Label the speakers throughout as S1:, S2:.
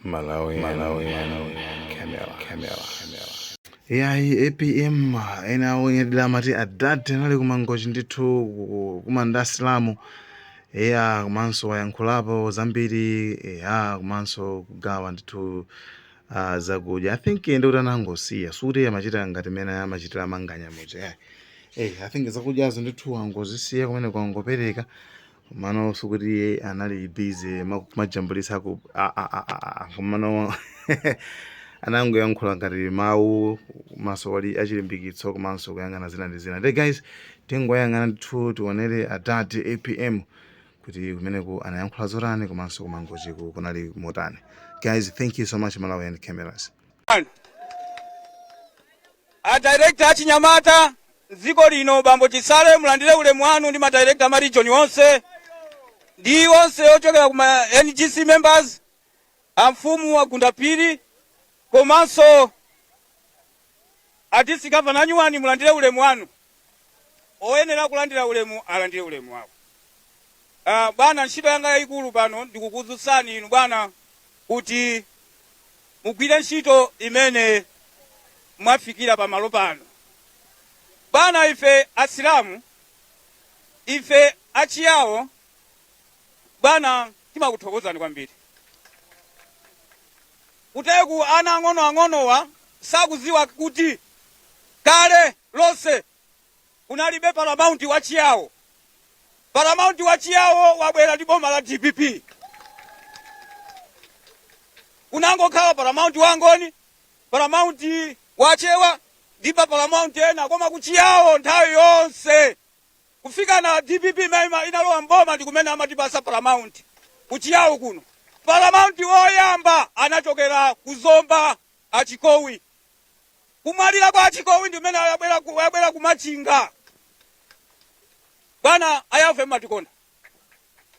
S1: Malawi, Malawi, Camera, Camera, Camera.
S2: Yayi, APM ena onyadira amati adade anali kumangochi ndithu kumanda asilamu, eya, komanso wayankhulapo zambiri, eya, komanso kugawa ndithu zakudya. I think ndikuti anangosiya, suti amachita ngati mmene amachitira manganya muja, yayi. I think zakudyazo ndithu angozisiya kumene kwangopereka, komano sikuti iye anali busy kumajambulisa ku komano anangoyankhula ngati mawu komanso wali achilimbikitso komanso kuyang'ana zina ndi zina. Ndi guys, tingoyang'ana ndithu, tionere adadi APM kuti kumeneku anayankhula zotani komanso kumangochiku kunali motani. Guys, thank you so much, Malawi and Cameras.
S3: A director achinyamata dziko lino, bambo Chisale, mulandire ulemu wanu ndi ma director ama region onse ndi onse ochokera kuma NGC members, amfumu agundapiri komanso a district governor anyuwani, mulandire ulemu wanu. Oyenera kulandira ulemu alandire ulemu wawo. Bwana, ntchito yanga yayikulu pano ndikukudzutsani inu bwana kuti mugwire ntchito imene mwafikira pamalo pano. Bwana, ife asilamu, ife achiyawo, bwana, timakuthokozani kwambiri. Kuteku ana ang'onoang'onowa sakuziwa kuti kale lonse kunalibe paramount wachiyawo. Paramount wachiyawo wabwera ndi boma la DPP. Kunangokhala paramount wangoni, paramount wachewa ndi pa paramount ena, koma kuchiyawo nthawi yonse kufika na DPP imene inalowa mboma ndi kumene amatipasa paramount kuchiyawo kuno. Paramount woyamba anachokera kuzomba, Achikowi. Kumwalira kwa Achikowi ndi kumene ayabwera kumachinga. Bwana, ayafe mmatikonda.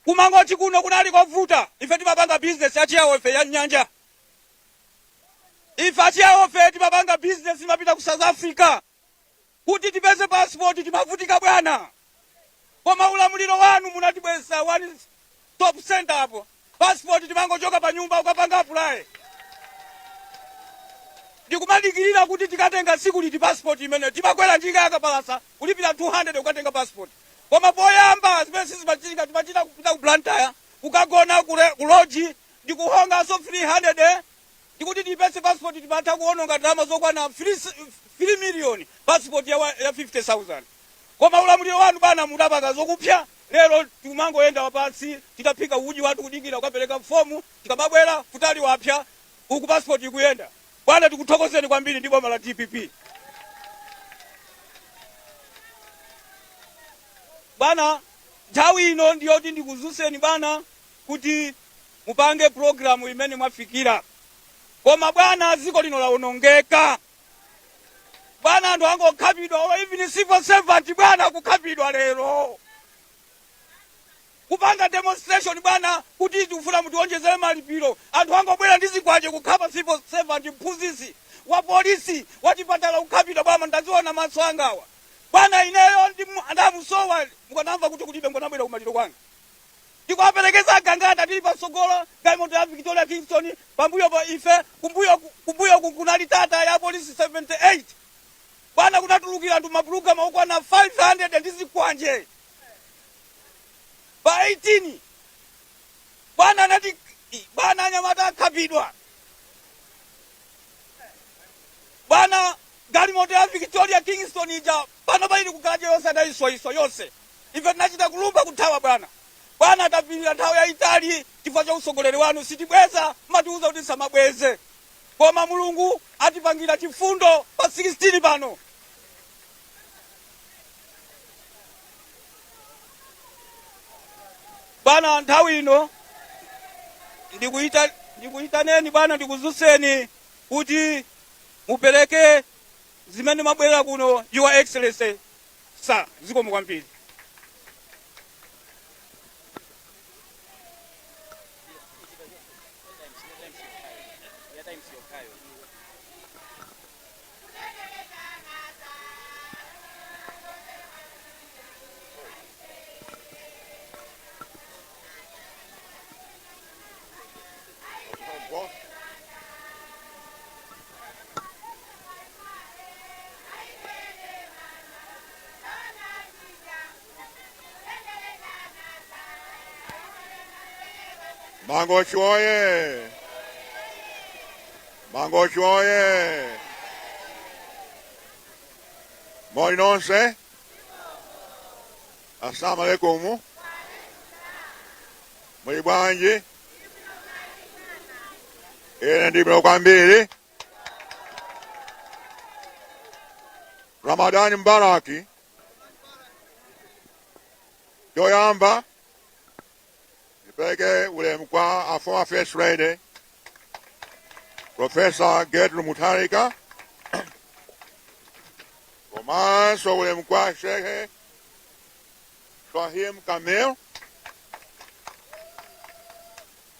S3: Kumangochi kuno kunali kovuta. Ife timapanga business achiyawo ife ya nyanja. Ife achiyawo ife timapanga business, timapita ku South Africa kuti tipeze passport, timavutika bwana. Koma ulamuliro wanu munatibweza one stop center apo. Passport timangochoka pa nyumba ukapanga apply, ndikumadikirira kuti tikatenga tsiku liti passport imene timakwera njinga yakapalasa kulipira 200 kukatenga passport. Koma poyamba zimene sizimachitika, timachita kupita ku Blantyre kukagona ku lodge ndikuhonganso 300 ndikuti tipeze passport. Timatha kuononga ndalama zokwana 3 million passport ya 50,000. Koma ulamuliro wanu bwana mudapanga zokupsa. Lero tikumangoyenda wapansi titaphika uji wathu kudikira kukapereka fomu, tikamabwera futali wapya uku, passport ikuyenda. Bwana, tikuthokozeni kwambiri ndi boma la DPP. Bwana, nthawi ino ndiyoti ndikuzuseni bwana kuti mupange programu imene mwafikira. Koma bwana, dziko lino lawonongeka bwana, anthu angokhapidwa, or even civil servant bwana kukhapidwa lero kupanga demonstration bwana kuti tikufuna mutionjezere malipiro. Anthu angobwera ndi zikwanje kukhapa civil servant, mphunzitsi, wa polisi, wa chipatala kukhapidwa bwana, ndaziona maso angawa bwana. Ineyo ndamusowa, mukanamva kuti kulibe mukanabwera kumaliro kwanga. Ndikuwaperekeza agangata tili patsogolo, galimoto ya Victoria Kingston pambuyo pa ife, kumbuyo kunali Tata ya polisi 78 bwana. Kunatulukira anthu mapulogalamu okwana 500 ndi zikwanje pa 18 bwana. Anati bwana, anyamata akhapidwa bwana. Galimoto ya Victoria Kingston ija pano paili kugaraje yonse adayiswaiswa yonse. Ife tinachita kulumba kuthawa bwana. Bwana, tapirira nthawi yayitali chifukwa cha utsogoleri wanu. Sitibweza, matiuza kuti tisamabweze, koma Mulungu atipangira chifundo pa 16 pano. Bwana, nthawi ino ndikuyitaneni bwana, ndikuzuseni kuti mupereke zimene mwabwerera kuno, Your Excellency sir. Zikomo kwambiri.
S4: Mangochi oye! Mangochi oye! Moni nonse. Assalamu alaikum. Muli bwanji? Ine ndibwino kwambiri. Ramadani Mbaraki. Choyamba nipeleke ulemu kwa a former First Lady Professor Gertrude Mutharika, komanso ulemu kwa Sheikh Swahim Kamil,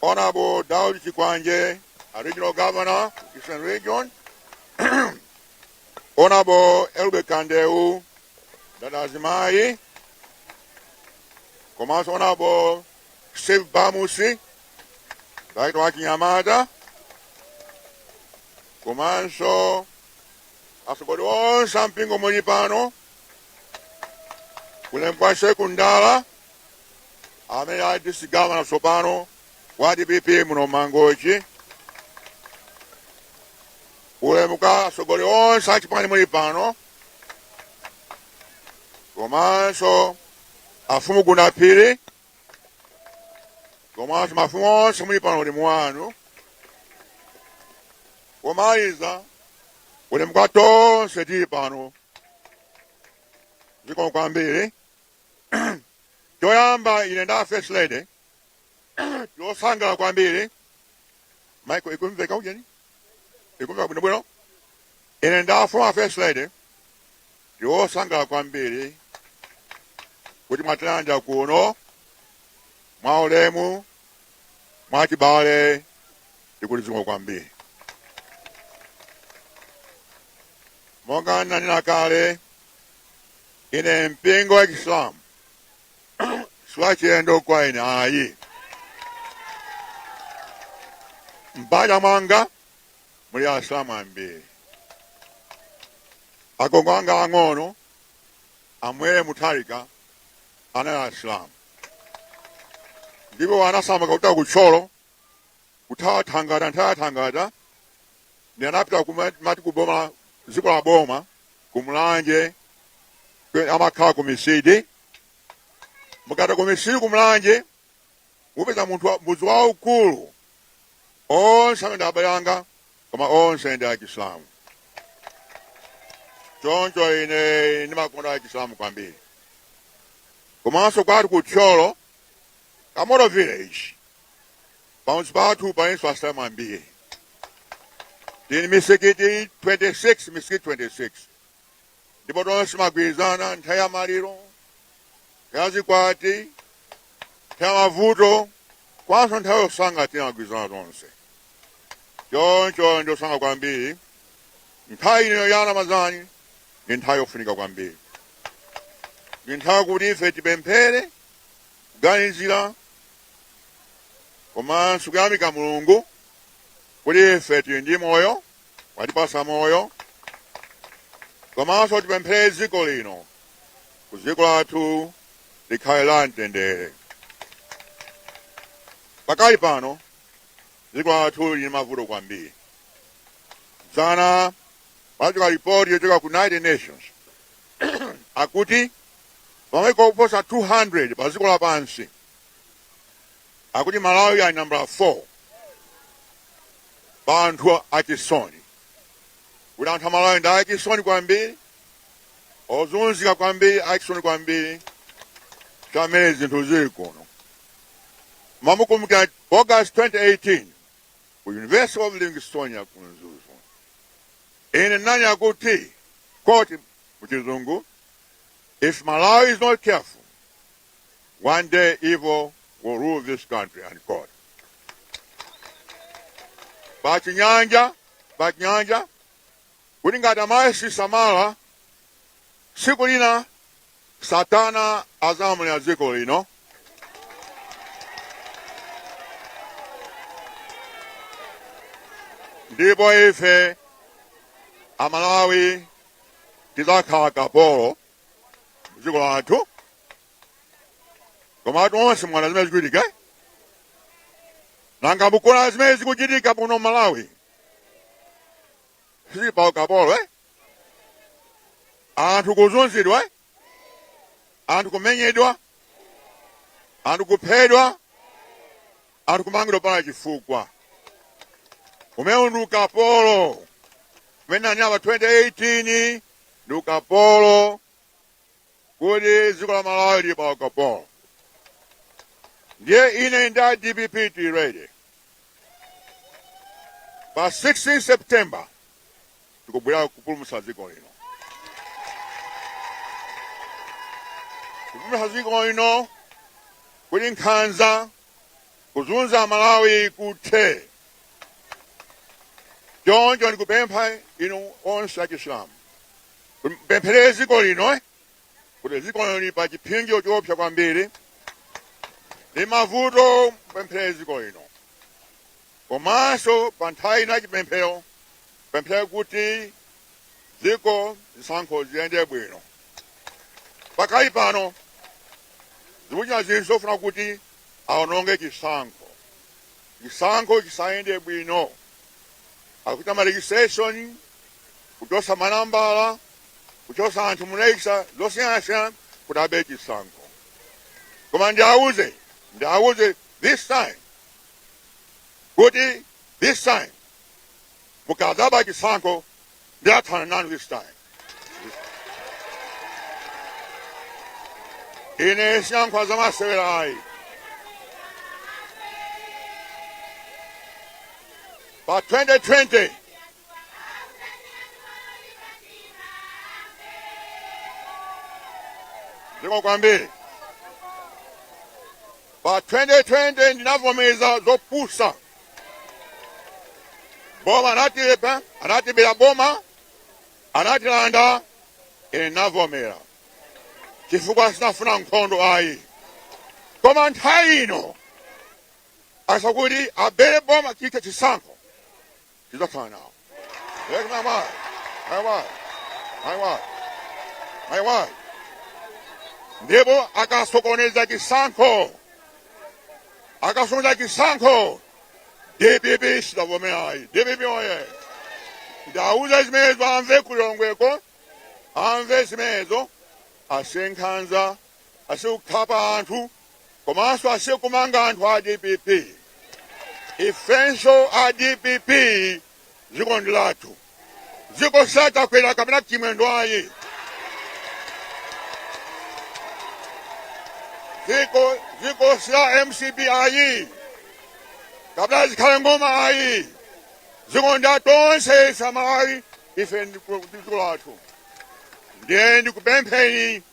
S4: Honorable Daud Chikwanje, a Regional Governor, Eastern Region, Honorable Elbe Kandeu, Dada Azimai, komanso Honorable Steve Bamusi, Director wa Chinyamata, komanso atsogoleri onse ampingo muli pano, ulemu kwa Sheikh Ndala amene ali District Governor tsopano wa DPP muno Mangochi, ulemu kwa atsogoleri onse achipani muli pano, komanso afumu Gundaphiri, komanso mafumu onse muli pano, ulemu wanu. Pomaliza, ulemu kwa tonse tili pano, zikomo kwambiri. Choyamba, ine nda First Lady tiosangalala kwambiri. Michael, ikumveka ujeni? Ikumveka bwinobwino? Ine nda former First Lady tiosangalala kwambiri kuti mwatilandira kuno mwaulemu, mwachibale, tikuti zikomo kwambiri. Monga nanena kale, ine mpingo wa Chisilamu siwachilendo kwa ine ayi. M'banja mwanga muli Asilamu ambiri. Agogo anga ang'ono amwere Mutharika anali Asilamu, ndipo anasamuka kutoka kuThyolo, kuthawa thangata, nthawi thangata, ndi anapita mati kuboma, dziko la boma kuMulanje, amakhala ku Misidi. Mukati ku Misidi kuMulanje mupeza munthu mudzi waukulu, onse amene abale anga, koma onse ndi Achisilamu. Choncho ine ndimakonda Achisilamu kwambiri. Komanso kwati kuThyolo, Kamoto Village, pamudzi pathu palinso Asilamu ambiri. Tini misikiti 26, misikiti 26, ndipo tonse timagwirizana nthawi ya maliro, nthawi ya zikwati, nthawi ya mavuto, kwanso nthawi yosanga timagwirizana tonse. Choncho ndosanga kwambiri. Nthawi ino ya Ramadhani ndi nthawi yofunika kwambiri, ndi nthawi kuti ife tipemphere, kuganizira komanso kuyamika Mulungu kuti ife tili ndi moyo, watipasa moyo, komanso tipemphere dziko lino, ku dziko lathu likhale la mtendere. Pakali pano dziko lathu lili mavuto kwambiri. Dzana panachoka ripoti yochoka ku United Nations, akuti pamaiko kuposa 200 pa dziko lapansi, akuti Malawi ali nambala 4 pa anthu achisoni, kuti anthu amalawi ndi achisoni kwambiri, ozunzika kwambiri, achisoni kwambiri chamene zinthu zili kuno. Mamukumbukira August 2018 ku University of Livingstonia ku Mzuzu, ine nani akuti, quote muchizungu, "If Malawi is not careful, one day evil will rule this country," unquote. Pachinyanja, pachinyanja kuti ngati Amalawi sisamala, tsiku lina Satana azalamulira dziko lino. Ndipo ife Amalawi tidzakhala kapolo dziko lathu. Koma tonse mwana zimene zikuchitika. Nanga mukuona zimene zikuchitika muno Malawi, sili pa ukapolo, eh? Anthu kuzunzidwa, eh? Anthu kumenyedwa, anthu kuphedwa, anthu kumangidwa pala chifukwa. Umewu ndi ukapolo umene anayamba 2018, ndi ukapolo kuti dziko la Malawi lili pa ukapolo. Ndiye ine nda DPP tili ready. Pa 16 September tikubwera kupulumutsa dziko lino, kupulumutsa dziko lino kuti nkhanza, kuzunza Malawi kuthe. Choncho ndikupempha inu onse achisilamu, mpempherere dziko lino, eh? Kuti dziko lino lili pa chipsinjo choopsa kwambiri ndi mavuto. Mpempherere dziko lino, komanso pa nthawi ino yachipemphero, pemphere kuti dziko, zisankho ziyende bwino. Pakali pano zikuchita zinthu zofuna kuti aononge chisankho, chisankho chisayende bwino. Akuita ma registration, kuchosa manambala, kuchosa anthu mu register zosiyanasiyana kuti abe chisankho. Koma ndiauze this time kuti this time mukadzaba chisankho, ndiathana nanu this time. Ine siyankhula zamasewera ayi. Pa 2020 ziko kwambiri, pa 2020 ndinavomereza zopusa. Boma anatilepa, anatibera boma, anatilanda. Ine ndinavomera chifukwa sinafuna nkhondo ayi. Koma nthawi ino asakuti abere boma, chite chisankho, tidzakhala nawo. My wife, my wife, my wife, my wife. Ndipo akasokoneza chisankho, akasokoneza chisankho, DPP sidavomera ayi. DPP oye! Ndauza zimenezo, amve kulongweko, amve zimenezo, asiye nkhanza, asiye kukhapa anthu, komanso asiye kumanga anthu a DPP. Ifenso a DPP, dziko ndi lathu. Dziko satakwera kapena Chimwendo ayi. Dziko sila MCP ayi, kapena Zikhale Ng'oma ayi. Dziko ndi tonse ife Amalawi. Ife ndi dziko lathu. Ndiye ndikupempheni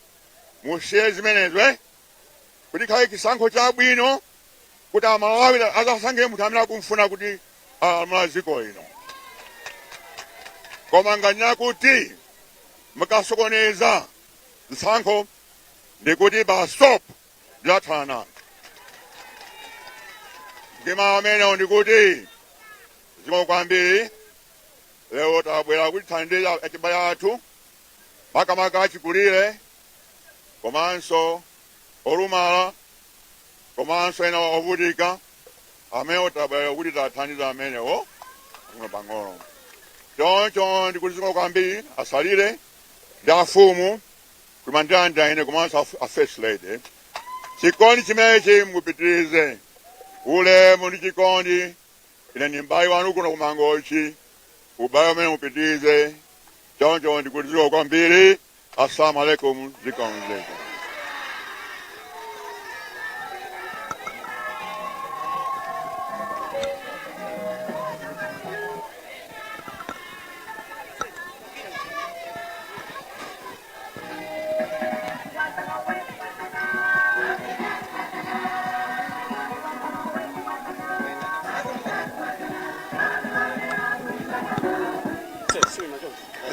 S4: musiye zimenezo, eh? Kuti khale chisankho chabwino, kuti Amalawi azasankhe munthu amene akumfuna kuti alamula dziko lino. Koma nganena kuti mukasokoneza zisankho, ndikuti ba stop, ndilathana nanu. Ndi mawu amenewo ndikuti zikomo kwambiri. Lero tabwera kuti thandize achibale athu, makamaka achikulire, komanso olumala, komanso ena ovutika amenewo. Tabwera kuti tathandiza amenewo pang'ono pang'ono. Choncho ndikuti zikomo kwambiri asalire ndi afumu kumandanda ine, komanso a First Lady. Chikondi chimenechi mupitirize, ulemu ndi chikondi. Ine ndi m'bale wanu kuno kumangochi, ubale umene mupitirize. Choncho ndikuti zikomo kwambiri. Assalamu alaikum. Zikomo zikomo.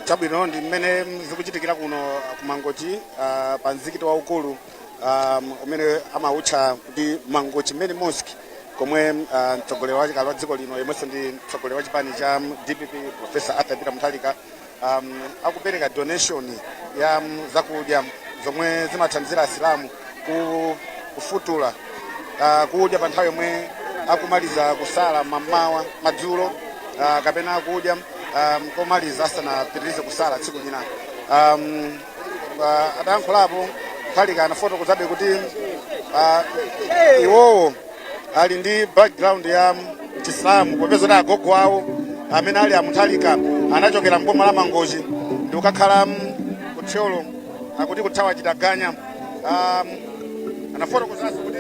S5: Chabwino, ndi mmene zikuchitikira kuno kumangochi, pa mzikiti waukulu umene amautcha kuti Mangochi Main Mosque, komwe mtsogoleri wachikale wa dziko lino, yemwenso ndi mtsogoleri wa chipani cha DPP, Professor Arthur Peter Mutharika, akupereka donation ya zakudya zomwe zimathandizira Asilamu kufutula, kudya pa nthawi yomwe Akumaliza kusala mammawa, madzulo, kapena akudya komaliza asanapitirize kusala tsiku lina, adayankhulapo Mutharika anafotokozabe kuti iwowo ali ndi background ya Chisilamu, popeza kuti agogo awo amene ali aMutharika anachokera mboma la Mangochi ndi kukakhala kuThyolo, akuti kuthawa chitaganya. Anafotokozanso kuti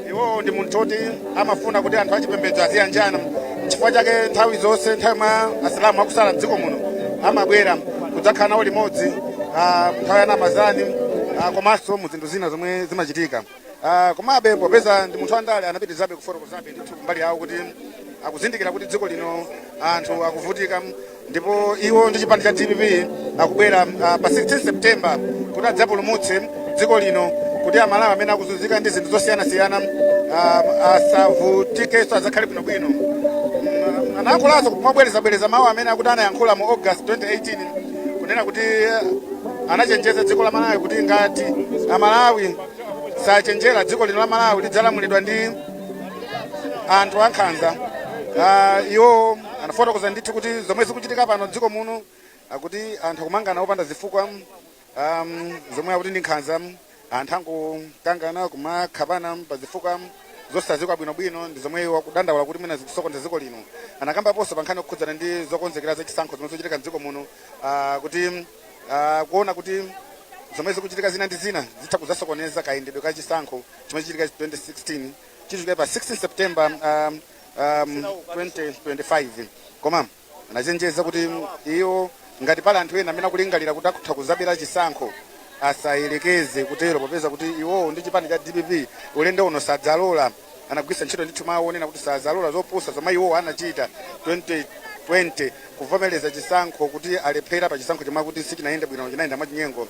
S5: iwowo ndi munthu oti amafuna kuti anthu achipembedzo aziyanjana, chifukwa chake nthawi zonse, nthawi mwa Asilamu akusala mdziko muno, amabwera kudzakhala nawo limodzi nthawi ya Ramazani, komanso mu zinthu zina zomwe zimachitika. Komabe popeza ndi munthu wandale, anapitirizabe kufotokozabe ndithu kumbali yawo kuti akuzindikira kuti dziko lino anthu akuvutika, ndipo iwo ndi chipani cha DPP akubwera pa 16 September kuti adzapulumutse dziko lino, kuti Amalawi amene akuzunzika ndi zinthu zosiyanasiyana asavutikenso, adzakhale bwinobwino. Anayankhulanso mobwerezabwereza mawu amene akuti anayankhula mu August 2018, kunena kuti anachenjeza dziko la Malawi kuti ngati Amalawi sachenjera, dziko lino la Malawi lidzalamulidwa ndi anthu ankhanza. Iwo anafotokoza ndithu kuti zomwe zikuchitika pano dziko muno, akuti anthu akumangana opanda zifukwa, zomwe akuti ndi nkhanza, anthu angokangana, kumakhapana pa zifukwa zosadziwika bwinobwino, ndi zomwe iwo akudandaula kuti mwina zikusokoneza dziko lino. Anakambaponso pa nkhani yokhudzana ndi zokonzekera zachisankho zomwe zikuchitika mdziko muno, kuti kuona kuti zomwe zikuchitika zina ndi zina zitha kudzasokoneza kayendedwe ka chisankho chomwe chichitika 2016, chichitika pa 16 September 2025. Koma anachenjeza kuti iwo, ngati pali anthu ena amene akulingalira kuti akutha kuzabera chisankho, asayelekeze kutero, popeza kuti iwowo ndi chipani cha DPP ulendo uno sadzalola. Anagwiritsa ntchito ndithu mawu onena kuti sadzalola zopusa zomwe iwowo anachita 2020, kuvomereza chisankho kuti alephera pa chisankho chomwe akuti sichinayende bwino, chinayenda mwachinyengo.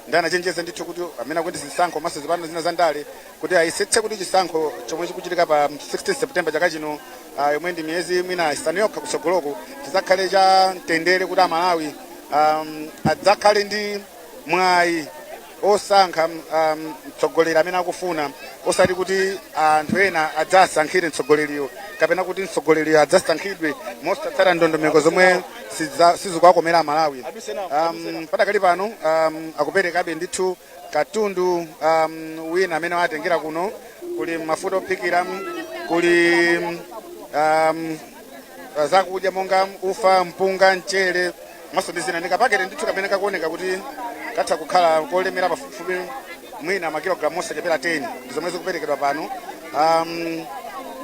S5: Ndi anachenjeza ndithu kuti amene akuyendetsa chisankho komanso zipani zina zandale kuti ayesetse kuti chisankho chomwe chikuchitika pa 16 September chaka chino, yomwe ndi miyezi mwina 5 yokha kutsogoloko, chizakhale cha mtendere, kuti Amalawi adzakhale ndi mwayi osankha mtsogoleri amene akufuna, osati kuti anthu ena adzasankhire mtsogoleriyo kapena kuti mtsogoleriyo adzasankhidwe mosatsata ndondomeko zomwe sizikuwakomera Amalawi. Padakali pano akuperekabe ndithu katundu wina amene watengera kuno. Kuli mafuta ophikira, kuli zakudya monga ufa, mpunga, mchere maso ndi zina. Ndikapakete ndithu kamene kakuoneka kuti katha kukhala kolemera pafupifupi mwina makilogalamu osachepera 10, ndi zomwe zikuperekedwa pano.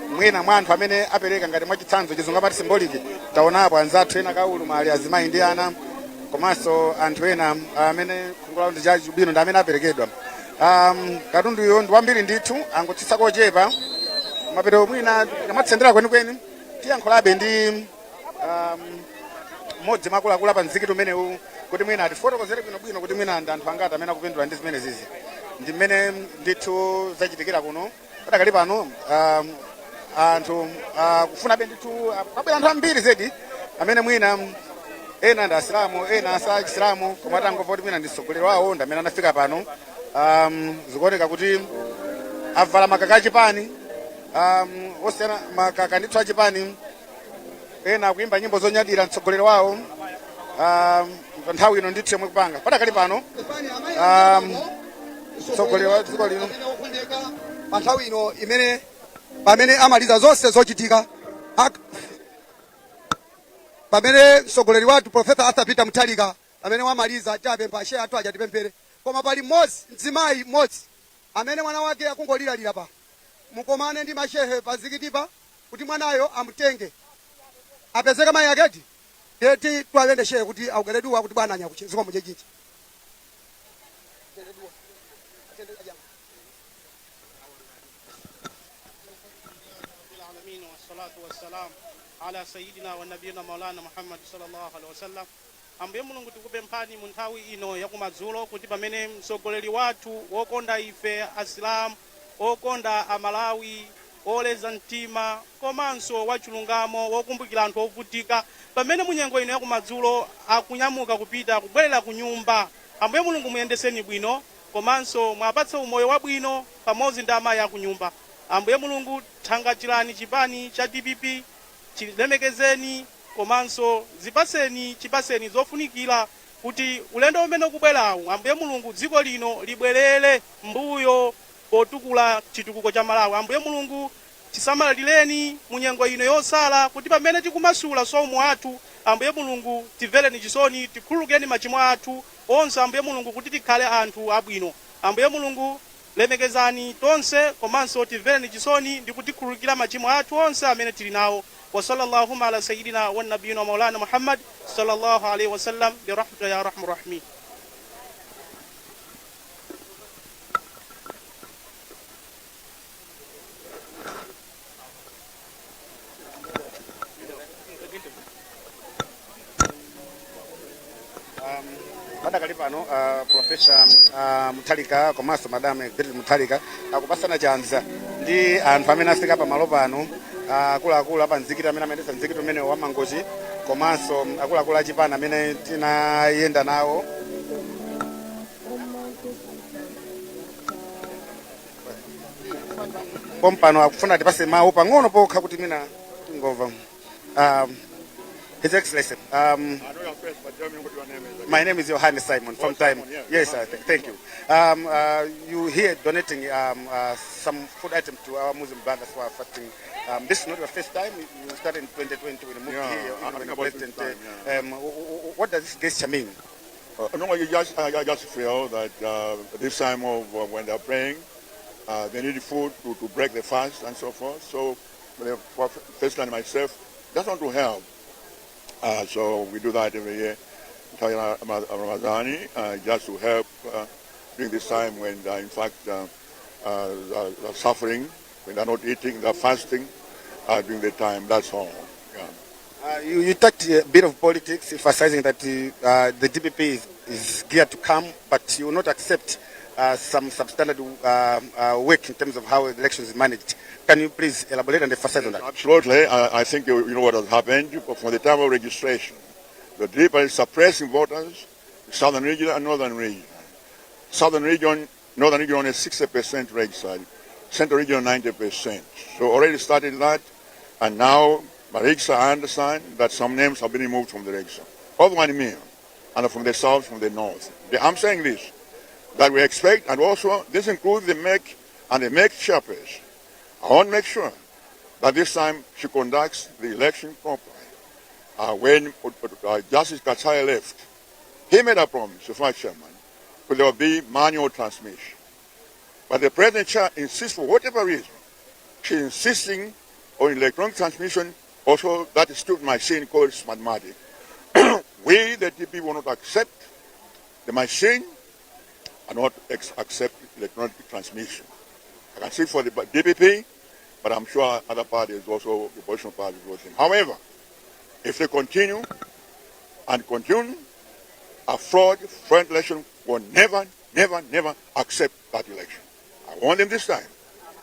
S5: Mwina mwa anthu amene apereka ngati mwachitsanzo, Chizungu amati symbolic, taonapo anzathu ena kaulumali, azimayi ndi ana, komanso anthu ena amene khungu lawo ndi chachibwino, ndi amene aperekedwa. Katunduyo ndi wambiri ndithu, angotsitsa kochepa mapeto. Mwina tikamatsenderera kwenikweni, tiyankhulabe ndi mmodzi mwa akuluakulu pa mzikiti umenewu kuti mwina atifotokozere bwinobwino kuti mwina ndi anthu angati amene akupindula ndi zimene zizi, ndi mmene ndithu zachitikira kuno. Padakali pano anthu kufunabe ndithu, pabwera anthu ambiri zedi amene mwina ena ndi Asilamu, ena sa Chisilamu, koma atangomva kuti mwina ndi mtsogoleri wawo ndi amene anafika pano. Zikuoneka kuti avala makaka achipani osiyana, makaka ndithu achipani, ena akuimba nyimbo zonyadira mtsogoleri wawo pa nthawi ino ndithu yomwe kupanga padakali pano mtsogoleri wa dziko lino.
S6: Pa nthawi ino imene pamene amaliza zonse zochitika, pamene mtsogoleri wathu Professor Arthur Peter Mutharika pamene wamaliza, tapempha ashehe athu aja tipemphere, koma pali mmodzi, mzimayi mmodzi amene mwana wake akungoliralira pa mukomane ndi mashehe pa zikitipa kuti mwanayo amutenge apezeka mayi aketi teti twawende shehe kuti augere duwa kuti bwana anyakuche zikomo chechinji.
S7: العالمين والصلاة والسلام على سيدنا ونبينا مولانا محمد صلى الله عليه وسلم. Ambuye Mulungu, tikupemphani mu nthawi ino yakumadzulo kuti pamene mtsogoleri wathu wokonda ife Asilamu, okonda Amalawi, oleza mtima komanso wachilungamo, wokumbukira anthu ovutika, pamene munyengo ino yakumadzulo akunyamuka kupita kubwerera ku nyumba, Ambuye Mulungu, muyendeseni bwino komanso mwapatse umoyo wabwino pamodzi ndi amayi akunyumba. Ambuye Mulungu, thangatirani chipani cha DPP, chilemekezeni komanso zipaseni, chipaseni zofunikira kuti ulendo umene ukubwerawu, Ambuye Mulungu, dziko lino libwerere mbuyo potukula chitukuko cha Malawi. Ambuye Mulungu, tisamalireni mu nyengo ino yosala, kuti pamene tikumasula somu athu, Ambuye Mulungu, timvereni chisoni, tikhululukeni machimo athu onse, Ambuye Mulungu, kuti tikhale anthu abwino. Ambuye Mulungu, lemekezani tonse komanso timvereni chisoni ndi kutikhululukira machimo athu onse amene tili nawo. Wa sallallahu ala sayyidina wa nabiyina wa maulana Muhammad sallallahu alaihi wasallam birahmatihi ya arhamar rahimin.
S5: Padakali pano Professor Mutharika komanso Madam Gertrude Mutharika akupasana chanza ndi anthu amene afika pamalo pano, akuluakulu apa mzikiti amene amayendetsa mzikiti umene wa Mangochi, komanso akuluakulu achipani amene tinayenda nawo. Pompano akufuna tipase mawu pang'ono pokha kuti mina tingomva. His Excellency,
S4: I know your face, but tell me what your name is again.
S5: My name is Johannes Simon from
S4: Oh,
S5: Time.
S4: Simon, yeah.
S5: Yes, sir. Thank you. You here donating some food items to our Muslim brothers who are fasting. This is not your first time. You started in 2020 when you moved
S4: Yeah,
S5: here,
S4: I
S5: even when
S4: think
S5: the
S4: about
S5: president.
S4: this time, yeah.
S5: What does this gesture mean?
S4: No, I just feel that this time of when they're praying, they need food to break the fast and so forth. So, the first and myself, just want to help. So we do that every year, Ramazani, just to help during this time when in fact they're suffering, when they're not eating, they're fasting during the time. That's all. Yeah.
S5: You talked a bit of politics, emphasizing that the DPP is geared to come, but you will not accept some substandard work in terms of how elections is managed. Can you please elaborate and emphasize on that?
S4: Absolutely. I think you know what has happened from the time of registration. The DPP is suppressing voters, southern region and northern region. Southern region, northern region only 60% registered, central region 90%. So already started that, and now by register I understand that some names have been removed from the register. Of 1 million, and from the south, from the north. I'm saying this, that we expect, and also this includes the MEC and the MEC chairperson. I want to make sure that this time she conducts the election properly. When Justice Kataya left, he made a promise to vice chairman that there will be manual transmission. But the president chair insists, for whatever reason, she's insisting on electronic transmission, also that stupid machine called Smartmatic. We, the DP, will not accept the machine and not accept electronic transmission. I can speak for the DPP, but I'm sure other parties also, the opposition parties will think. However, if they continue and continue, a fraud election will never, never, never accept that election. I warn them this time.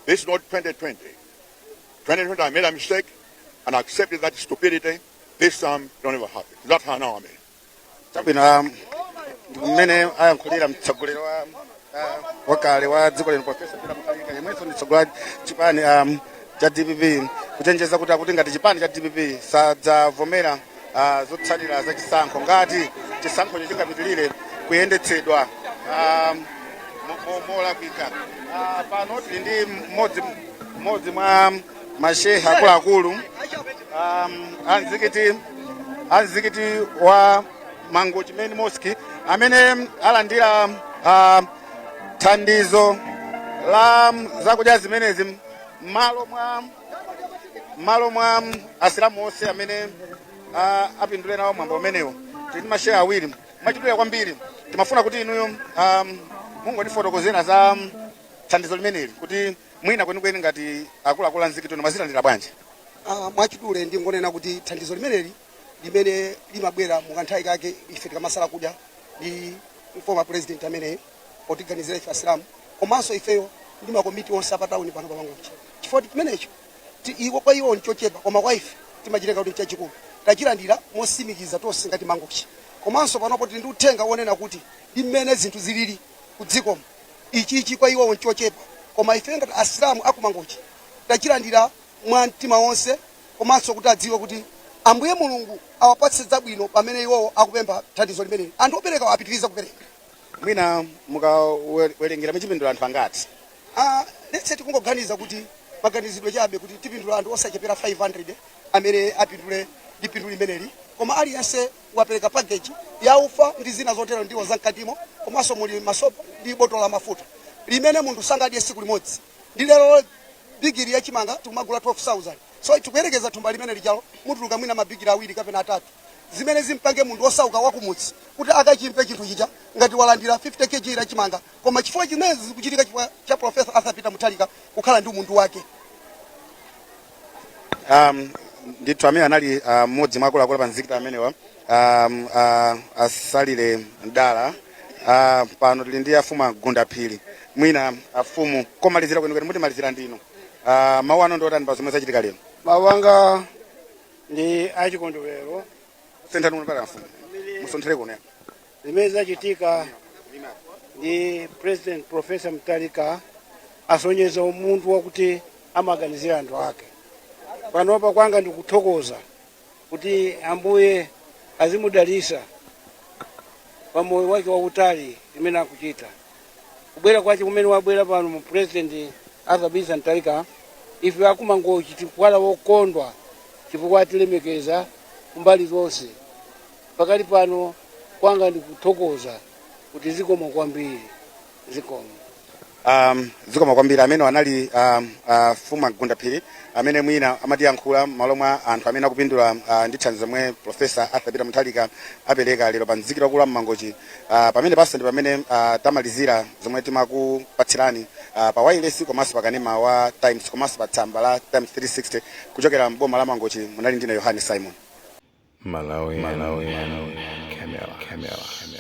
S4: This is not 2020. 2020, I made a mistake and accepted that stupidity. This time, don't ever happen. That's how now I mean.
S5: Chabwino, mmene ayankhulira mtsogoleri wa wakale wa dziko lino, Professor Peter Mutharika, yemwenso ndi mtsogoleri wa chipani cha DPP, kuchenjeza kuti akuti ngati chipani cha DPP sadzavomera zotsatira za chisankho ngati chisankhocho chingapitirire kuyendetsedwa molakwika. Pano tili ndi mmodzi mwa masheha akuluakulu a mzikiti wa Mangochi Main Mosque amene alandira thandizo la zakudya zimenezi m'malo mwa asilamu onse amene apindule nawo mwambo umenewo. Tili ndi masheha awiri. Mwachidule kwambiri, timafuna kuti inuyo mungotifotokozera za thandizo limeneli, kuti mwina kwenikweni ngati akuluakulu a mzikiti uno mwazilandira bwanji?
S6: Mwachidule ndingonena kuti thandizo limeneli limene limabwera mukanthawi kake ife tikamasala kudya ndi former president ameneyo potiganizira ife asilamu komanso ifeyo ndi makomiti onse apatawuni pano pamangochi, chifukwa chimenecho iwo kwa iwo nchochepa, koma kwa ife timachitenga kuti nchachikulu. Tachilandira mosimikiza tonse ngati Mangochi, komanso panopo tili ndi uthenga wonena kuti ndi mmene zinthu zilili ku dzikomo, ichichi kwa iwowo nchochepa, koma ife ngati asilamu akumangochi. Tachilandira mwa mtima wonse, komanso kuti adziwe kuti Ambuye Mulungu awapatse zabwino pamene iwowo akupempha thandizo limeneli. Anthu opereka apitiriza kupereka.
S5: Mwina mukawerengera, muchipindula anthu angati?
S6: Let's say tikungoganiza kuti maganizidwe chabe kuti tipindula anthu osachepera 500 amene apindule ndi phindu limeneli, koma aliyense wapereka package ya ufa ndi zina zotero, ndiwo zamkatimo, komanso muli masopo ndi botolo la mafuta limene munthu sangadye tsiku limodzi. Ndi lero bigiri yachimanga tikumagula 12,000, so tikuyerekeza thumba limene lijalo mutuluka mwina mabigiri awiri kapena atatu, zimene zimpange munthu osauka wakumudzi kuti akachimve chinthu chija ngati walandira 50 kg la chimanga. Koma chifukwa chimene zikuchitika chifukwa cha Professor Arthur Peter Mutharika kukhala ndi umunthu wake.
S5: Ndithu amene anali mmodzi mwa akuluakulu pa mzikiti amenewa, asalire mdala. Pano tili ndi afumu Agundaphiri. Mwina afumu, komalizira kwenikweni mutimalizira ndino, mawu ano ndiotani pa zomwe zachitika lero?
S8: Mawu anga ndi achikondwerero.
S5: Senthani kuno pala afumu, musonthere kuno.
S8: Zimene zachitika ndi President Professor Mutharika asonyeza umunthu wakuti amaganizira anthu ake. Panopa kwanga ndikuthokoza kuti Ambuye azimudalisa pa moyo wake wautali imene akuchita. Kubwera kwache kumene wabwera pano mu President Arthur Peter Mutharika, ife akuMangochi tikukhala wokondwa chifukwa atilemekeza kumbali zonse. Pakali pano kwanga ndikuthokoza kuti zikomo kwambiri, zikomo.
S5: Zikomo kwambiri. Amene anali fumu Agundaphiri amene mwina amatiyankhula m'malo mwa anthu amene akupindula ndi thandizo zomwe Professor Arthur Peter Mutharika apereka lero pa mzikiti wakulu wa Mmangochi. Pamene paso ndi pamene tamalizira zomwe timakupatsirani pa wireless komanso pa kanema wa Times komanso pa tsamba la Times 360 kuchokera mboma la Mangochi. Munali ndine Yohane Simon.
S1: Malawi, Malawi, Camera, Camera, Camera.